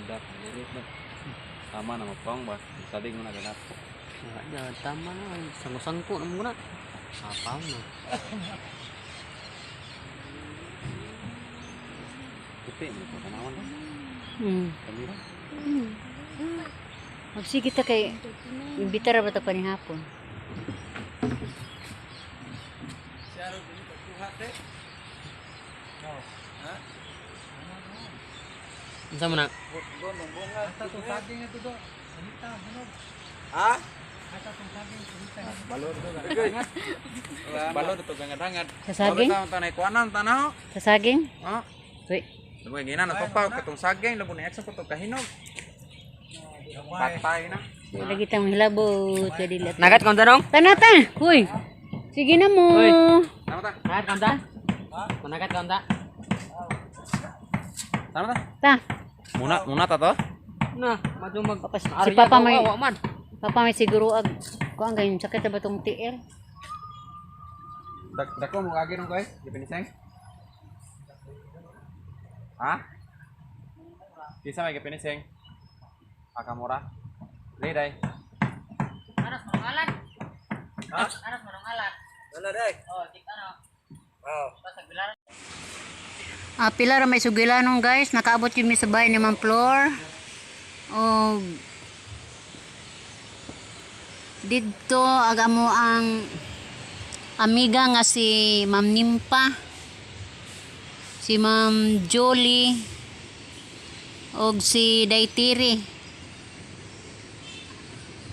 Dak, dili ba? Tama na mapang ba? Sadig mo na ganap. Wala, tama na. Sangko-sangko na mo na. Apaw na. Puti mo ko tanawan ba? Kamera. Magsige ta kay imbitara ba ta panihapon? Unsa man na? Balon ito gangad-hangad. Sa saging? Tanay kuanan tanaw. Sa saging? Ha? Uy, Labo gina na topaw katong saging, labo ni eksa ko to kahinog. Patay na. Lagi tang hilabot kay dili. Nagat kong tanong? Tanata, huy. Sige na mo. Uy. Tama ta. Nagat kong ta? Managat kong ta? Tama ta. Ta. Muna muna ta to. Na, madto mag Papa, si Papa may Wa man. Papa may siguro ag kuan ganyan sakit na ba tong TR? Dak dako mo agi nung koy, gipiniseng. Ha? Kisa may gipiniseng. Akamura. Liday. Anas manungalan. Ha? Anas manungalan. Wala day. Oh, tik ano. Oh. Basta bilaran. Ah, pila ra may sugilanon, guys. Nakaabot yun mi sa bahay ni Ma'am Flor. O didto aga mo ang amiga nga si Ma'am Nimpa, si Ma'am Jolie, og si Daytiri.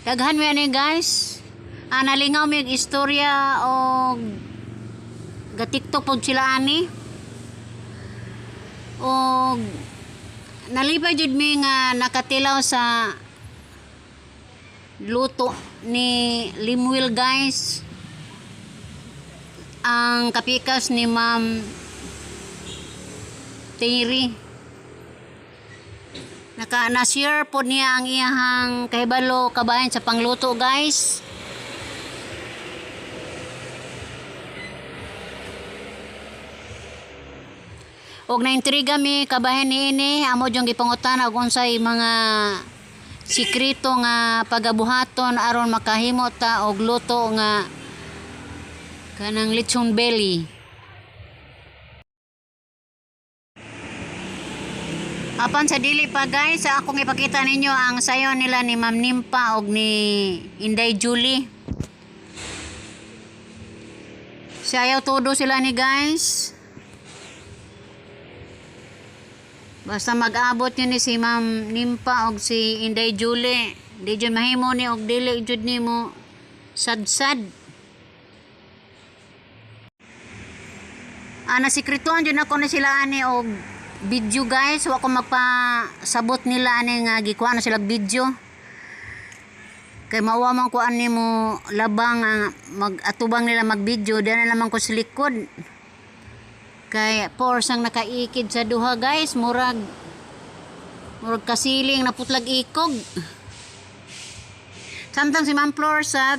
Daghan mi ani, guys. Ah, nalingaw mi og istorya og ga TikTok pod sila ani. Og nalipay jud mi nga nakatilaw sa luto ni Limuel, guys. Ang kapikas ni Ma'am Terry. Naka na-share po niya ang iyahang kahibalo kabahin sa pangluto, guys. Og naintriga mi kabahin niini, amo jung gipangutana og unsay mga sikreto nga pagabuhaton aron makahimo ta og luto nga kanang lechon belly. Apan sa dili pa, guys, sa akong ipakita ninyo ang sayo nila ni Ma'am Nimpa og ni Inday Julie. Sayaw todo sila ni, guys. Basta mag-abot yun ni si Ma'am Nimpa og si Inday Julie. Di jud mahimo ni og dili jud nimo sad-sad. Ah, nasikretuan jud ako ni sila ani og video, guys. Wa ko magpasabot nila ani nga gikuha na sila og video. Kay mauwa man ko ani mo labang ang mag-atubang nila mag-video, di na naman ko sa likod. Kay force ang nakaikid sa duha, guys, murag murag kasiling naputlag ikog. Samtang si Ma'am Flor sa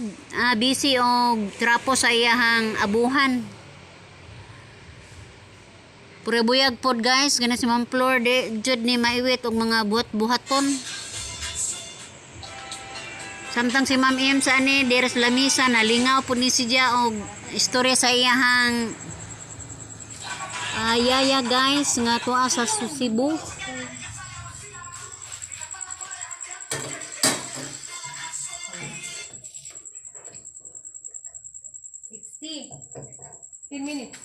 busy og trapo sa iyahang abuhan. Puro buyag pod, guys, gana si Ma'am Flor di jud ni maiwit og mga buhat-buhaton. Samtang si Ma'am Im sa ani dira sa lamisa nalingaw pud ni siya og istorya sa iyahang yaya, guys, nga tuwa sa Cebu. 10 minutes.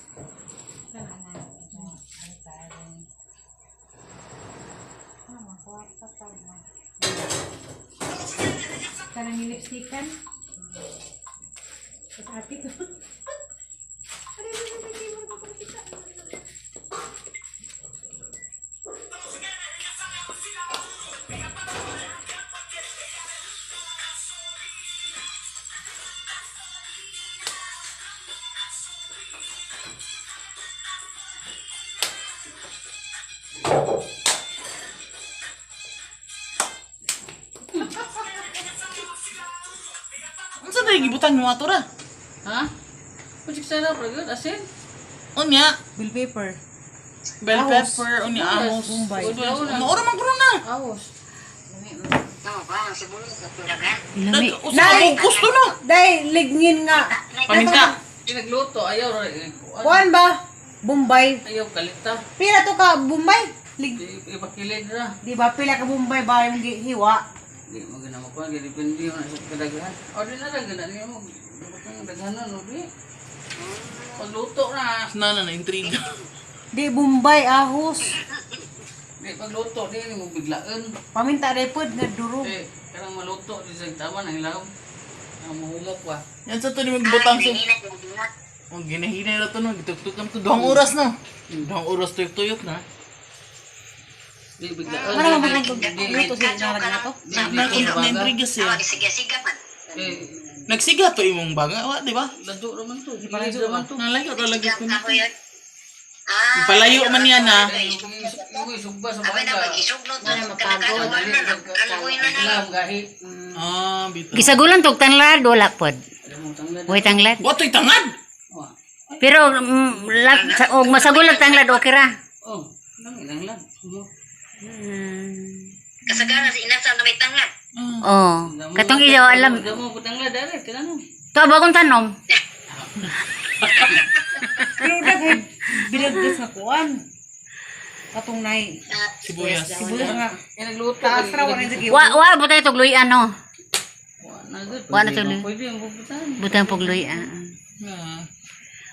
Kanang yung lipstickan. Tapos ate ko. Unsa ba gibutan mo ato ra? Ha? Kung sana, pero yun, asin. Unya, Bill paper. Bell pepper, unya ahos. Bombay. Naura man kuno na. Ahos. Lami. Usa ka bugkos to no. Day, ligngin nga. Paminta. Pinagluto, ayaw ra eh. Kuan ba? Bombay. Ayaw kalita. Pila to ka Bombay? Lig Ipakilid ra. Di ba pila ka Bombay ba yung hiwa? Di mo gina mo kuan, depende man sa kadaghan. O di na lang gina nimo. Butang daghanon o di. Pagluto na. Na na na intriga. Di Bombay ahos. Di pagluto di nimo biglaan. Paminta day pod nga durog. Eh, kanang maluto di sa tama nang ilaw. Ang mahumok ba. Yan sa to ni magbutang sa. Oh, ginahinay na to no, gituktukan to 2 oras no. 2 oras tuyok-tuyok na. Di biglaan. Ano naman ang luto sa narag na to? Na na na intriga siya. Eh, Nagsiga to imong banga, wa, di ba? lado raman to. Gilid raman to. Nalayo ra lagi ko nito. Ipalayo man yan ah. Yung isugba sa baga. Ilam gahi. Ah, bitaw. Gisagulan tog tanglad wala pod. Alam mo tanglad. Way tanglad. Wa to'y tangad. Wa. Pero og masagulag tanglad okay ra. Oh, nang ilang lang. Humok. Oh, katong iya alam. Damo ko tanglad dere, tinanong. To bagong tanom. Pero daghay binagdas nga kuan. Katong nay. Sibuyas. Sibuyas nga. Eh nagluto. Taas ra wala sa giwa. Wa wa butay tog luyan no. Wa na gud. Wa na tuloy. Pwede ang pupuntahan. Butay pog luyan. Ah.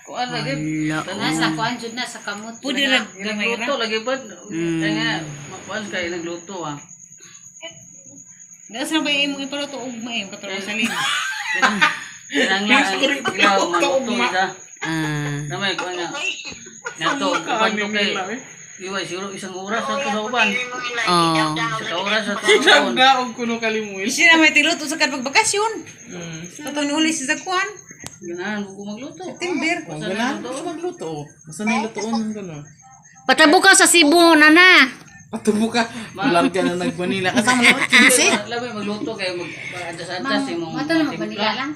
Kuan lagi. Ala. Nasa kuan jud na sa kamot. Pwede ra gamay ra. Nagluto lagi ba? Kaya nga makuan kay nagluto ah. Gaas na ba imong ipaluto og maim katong salin. Tinangla. Ilaw maluto ida. Ah. Namay kuan nga. Nato kuan to kay Iwa siguro isang oras na to sa uban. Oh. Isa ka oras na to sa uban. Daog kuno kalimuil. Siya na may tigluto sa kad pagbakasyon. Katong niuli siya sa kuan. Ganahan ko magluto. September. Oh, ganahan ko siya magluto. Basta may lutoon gano'n. Patabo ka sa Cebu nana. Patubo ka. Larga na nag-Manila. Kasama na 15. Labi magluto kay mag adjas-adjas imong. Mato na magmanila lang.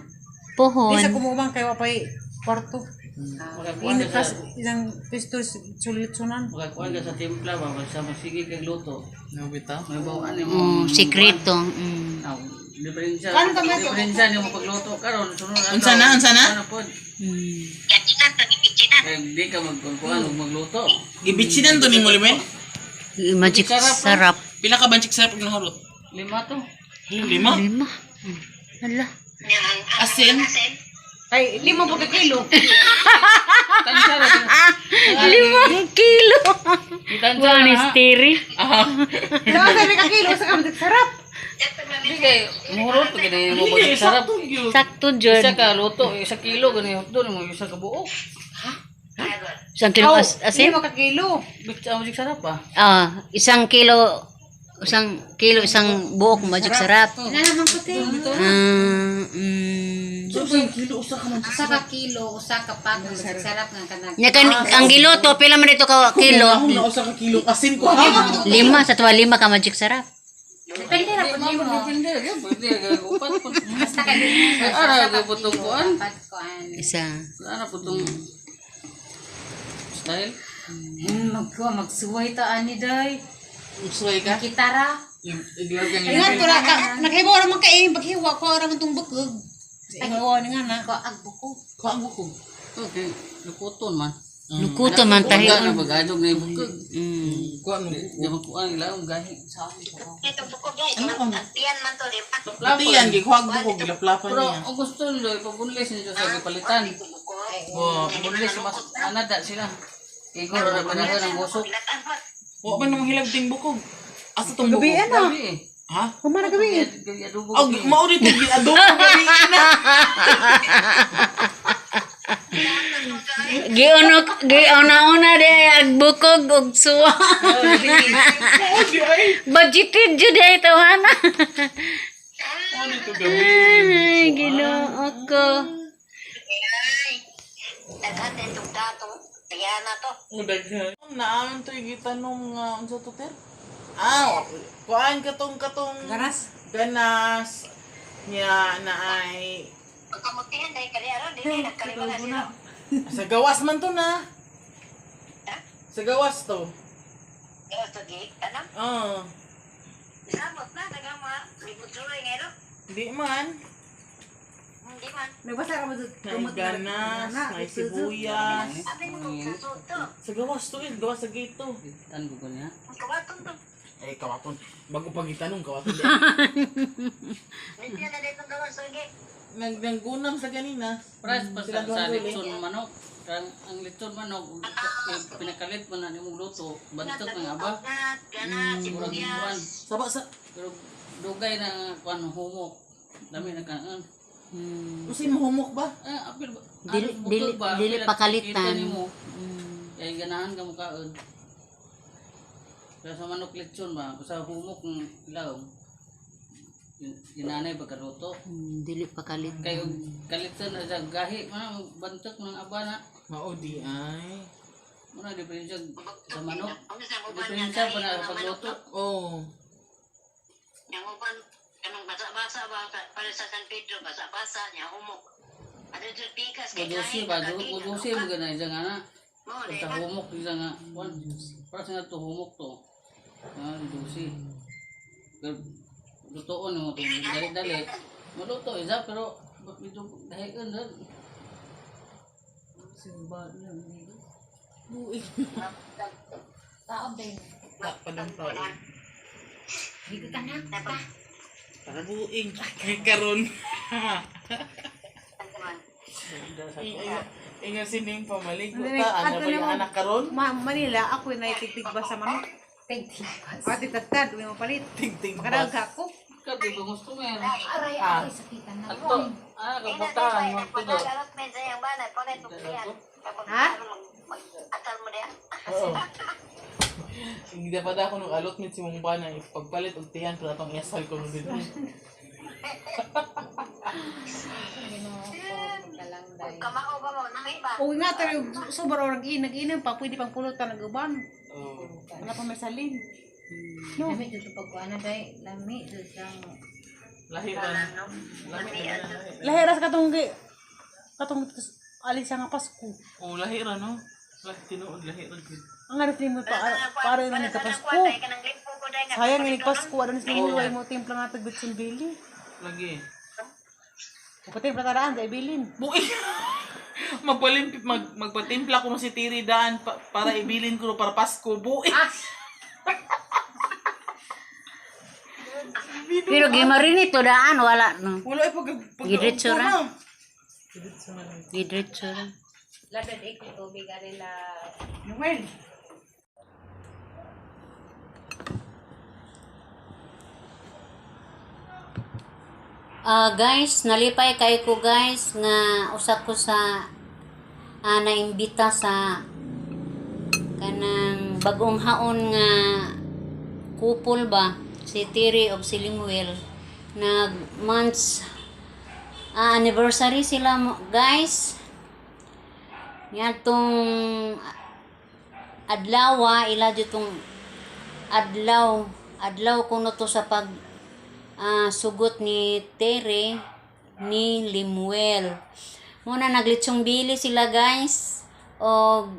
Pohon. Di sa kumuubang kay wa pay kwarto. Makakuan Init ka kas sa isang pisto sulitsunan. makakuan ka sa timpla ba basta magsige kag luto. No, bitaw. May bawaan nimo. Oh, sikreto. Mm. Aw, diferensya. Kanon ka man to? Diferensya nimo pagluto karon sunod adlaw. Unsa na, unsa na? Ano pod? Kay di ka magkuan og magluto. Gibitsinan to ni mo lime. Magic sarap. Pila ka banchik sarap og naharot? Lima to. Lima. Lima. Ala. Asin. Kay lima pa ka kilo. Tansya ra. 5 kilo. Tansya One ra. is tiri. Lima sa ka kilo sa kamot sarap. Di kay muhurot gani mo pag sarap. Sakto Isa jud. ka luto, isa kilo gani hotdog mo isa ka buok. 1 kilo asin. Lima ka kilo. Bitsa mo sarap ah. Ah, 1 kilo, 1 kilo, isang buok magic sarap. Ina naman ko te. Ah, mm. Usa ka kilo, usa ka pack ng sarap nga kanang. Nya kan ang giluto pila man dito ka kilo? Ako na usa ka kilo asin ko. Ha? Lima sa tuwa lima ka magic sarap. Depende ra pud nimo. Depende ra pwede ra upat pud. Basta ka dili. Ara ra putong kuan. Upat kuan. Isa. Ara putong style. Magkuha magsuway ta ani day. Usuay ka. Kitara. Iglag kang Ingat ko ra ka naghiwa ra man kay paghiwa ko ra man tong bukog. Sa hiwa ni nga na. Ko agbuko. Kuha mo ko. Okay, lukuton man. Lukuto man Tahi tahi. na bagadog na ibukog. Kuha mo. Di ba kuan ilaw gahi. Pati yan, gikuha ko ko, gilaplapan Pero niya. ang gusto nila ipabunlis nila sa gipalitan. Wa, Bunlis mas anada sila. Kay ko ra panahon ang gusok. wa man nang hilabting bukog. Asa tong bukog? Gabi na. Gabi eh. Ha? Kumana gabi. Gabi adobo. Aw, mao dito gi-adobo gabi na. Giuno giuna-una de agbukog og suwa. Mao di ay. Budgeted jud ay tawana. Mao dito gabi. Ay, Ginoo ko. Oh, daghan. Naaman to gitanong nga unsa to ter? Ah, kuan katong katong Ganas. ganas niya na ay sa gawas man to na. Sa gawas to. Eh, sa gate, ano? Oo. Samot na, dagang mga libot suloy ngayon. Di man. Hindi man. Nagbasa ka mo dito. May ganas, may sibuyas. Sabi mo kung sa suto. Sa gawas to eh, gawas sa gate to. Tan ko niya. Ang kawaton to. Eh, kawaton. Bago pag itanong, kawaton di. Hindi na dito gawas sa gate. Naggunam sa ganina. Price pa Sila sa duhang duli. litson manok. Ang litson manok, eh, pinakalit mo na nimong luto, bantot ng aba. Ganas, ganas, Murag sibuyas. kuan. Saba sa... Pero dugay na nga kuan humok. Dami na kaan. Usin mo humok ba? Eh, apil ba? Dili- Ano, dili- bukod ba? dili Apil at pakalitan. kita nimo. Kaya ganahan ka mo kaon. Pero sa manok litson ba, sa humok ng ilaw. Ginanay pagkaluto. Dili pakalit. Kay og kalitan na sa gahi man bantot ng aba na. Mao di ay. Muna diferensya sa manok. Ang isang uban nga Diferensya pa gahi na mga manok. pagluto. Oh. Yang uban, kanang basa-basa ba, para sa San Pedro, basa-basa, niya humok. Ano dito pikas kay Udusi gahi, ba? kaging, Udusi ano mo ka? ganay siya nga na. Mo, Sa di ba? humok siya nga. Kuan. Para sa nga to humok to. Ah, udusi. Pero lutoon mo to dali-dali. Maluto isa pero medyo dahion rin. Buig. Taon din. Takpan ang tao. Hindi ka na. Ta. Para buing. Kay karon. Inga sining pamaligo ta. Ano ba yung anak karon? Ma Manila, ako yung naitigtig ba sa manok? Tigtigas. Ate tatad, uwi mo palit. Tigtig Makarag bas. ako. Kadi ba gusto mo yan? Aray, Ah. ako'y sakitan na. Ato, ah, kabutaan mo ito. Pag-allotment sa iyang banay, palit og tiyan. Kapag Ha? mag-atal mo diya. Oo. Hindi dapat ako nung allotment si mong bana pagpalit og tiyan para atong iasal ko nung dito. Ginoo ko, lang Kung kamao ba mo, nangay ba? Uwi nga, pero sobrang orang in, nag pa, pwede pang pulutan, nag-uban. Oo. Wala pa may salin. No. Lami dito pagkuha na day. Lami dito siyang Lahi ra. Lahi ra. Lahiras katong katong alis siya nga Pasko. Oh, lahi ra no. Lahi tinuod lahi ra gud. Ang arif ni mo pa para na nagka-Pasko. Sayang nga Pasko, ano sa mo mo timpla nga tag Bitsun Bili. Lagi. Patimpla taraan sa ibilin. Buing. Magpalimpi magpatimpla ko no si Tiri daan para ibilin ko no para Pasko. Buing. Pero gimarin ito daan wala no. Wala ay pag pag Gidiretso ra. na. Gidiretso ra. Labad eh kung tubig ari la. Noel. Ah, guys, nalipay kay ko guys nga usa ko sa naimbita sa kanang bagong haon nga couple ba si Tiri og si Limuel nag months anniversary sila guys, niadtong adlaw ila jud adlaw adlaw kuno to sa pag sugot ni Tere ni Limuel. Muna naglitsong bili sila guys. Og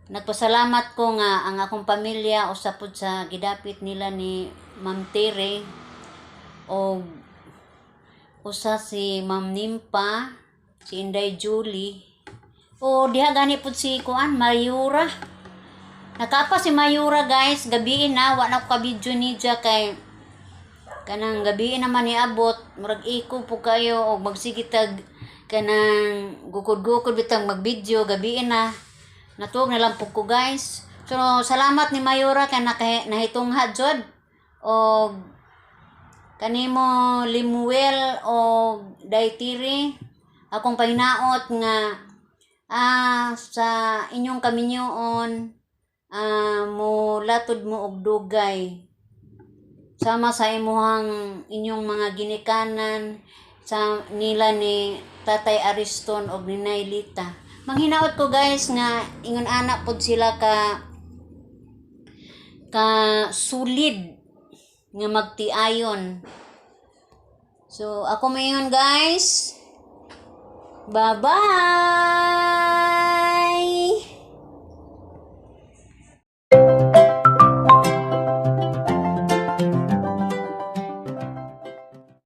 nagpasalamat ko nga ang akong pamilya usa pud sa gidapit nila ni Ma'am Tere og usa si Ma'am Nimpa, si Inday Julie. O diha gani pud si kuan Mayura. Nakapa si Mayura guys, gabiin na wa na ko ka-video niya kay kanang gabiin naman niabot, murag iko po kayo og magsigitag kanang gukod-gukod bitang mag-video gabiin na. Natuog na lang po ko guys. So salamat ni Mayura kay nahitungha jud og kanimo Limuel og Daitiri akong pahinaot nga sa inyong kaminyoon mo latod mo og dugay sama sa imuhang inyong mga ginikanan sa nila ni Tatay Ariston og ni Nay Lita. Manghinaot ko guys nga ingon ana pod sila ka ka sulid nga magtiayon. So ako mayon guys. Bye-bye.